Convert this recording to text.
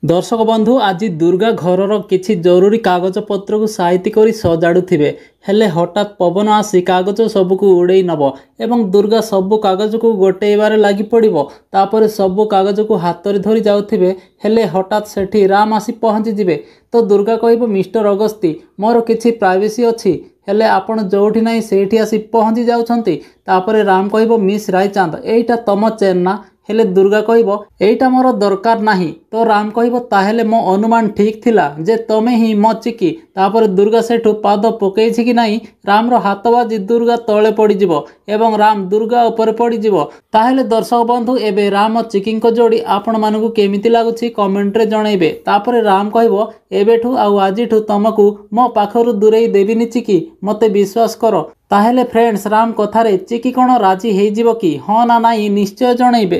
ଦର୍ଶକ ବନ୍ଧୁ, ଆଜି ଦୁର୍ଗା ଘରର କିଛି ଜରୁରୀ କାଗଜପତ୍ରକୁ ସାଇତି କରି ସଜାଡ଼ୁଥିବେ, ହେଲେ ହଠାତ୍ ପବନ ଆସି କାଗଜ ସବୁକୁ ଉଡ଼େଇ ନେବ ଏବଂ ଦୁର୍ଗା ସବୁ କାଗଜକୁ ଗୋଟେଇବାରେ ଲାଗି ପଡ଼ିବ। ତାପରେ ସବୁ କାଗଜକୁ ହାତରେ ଧରି ଯାଉଥିବେ, ହେଲେ ହଠାତ୍ ସେଠି ରାମ ଆସି ପହଞ୍ଚିଯିବେ। ତ ଦୁର୍ଗା କହିବ, ମିଷ୍ଟର ଅଗସ୍ତି, ମୋର କିଛି ପ୍ରାଇଭେସି ଅଛି, ହେଲେ ଆପଣ ଯେଉଁଠି ନାହିଁ ସେଇଠି ଆସି ପହଞ୍ଚି ଯାଉଛନ୍ତି। ତାପରେ ରାମ କହିବ, ମିସ୍ ରାୟଚାନ୍ଦ, ଏଇଟା ତମ ଚେନ୍ ନା? ହେଲେ ଦୁର୍ଗା କହିବ, ଏଇଟା ମୋର ଦରକାର ନାହିଁ। ତ ରାମ କହିବ, ତାହେଲେ ମୋ ଅନୁମାନ ଠିକ୍ ଥିଲା ଯେ ତମେ ହିଁ ମୋ ଚିକି। ତାପରେ ଦୁର୍ଗା ସେଠୁ ପାଦ ପକେଇଛି କି ନାହିଁ, ରାମର ହାତ ବାଜି ଦୁର୍ଗା ତଳେ ପଡ଼ିଯିବ ଏବଂ ରାମ ଦୁର୍ଗା ଉପରେ ପଡ଼ିଯିବ। ତାହେଲେ ଦର୍ଶକ ବନ୍ଧୁ, ଏବେ ରାମ ଚିକିଙ୍କ ଯୋଡ଼ି ଆପଣମାନଙ୍କୁ କେମିତି ଲାଗୁଛି କମେଣ୍ଟରେ ଜଣେଇବେ। ତାପରେ ରାମ କହିବ, ଏବେଠୁ ଆଉ ଆଜିଠୁ ତମକୁ ମୋ ପାଖରୁ ଦୂରେଇ ଦେବିନି ଚିକି, ମୋତେ ବିଶ୍ୱାସ କର। ତାହେଲେ ଫ୍ରେଣ୍ଡସ୍, ରାମ କଥାରେ ଚିକି କ'ଣ ରାଜି ହେଇଯିବ କି, ହଁ ନା ନାହିଁ, ନିଶ୍ଚୟ ଜଣେଇବେ।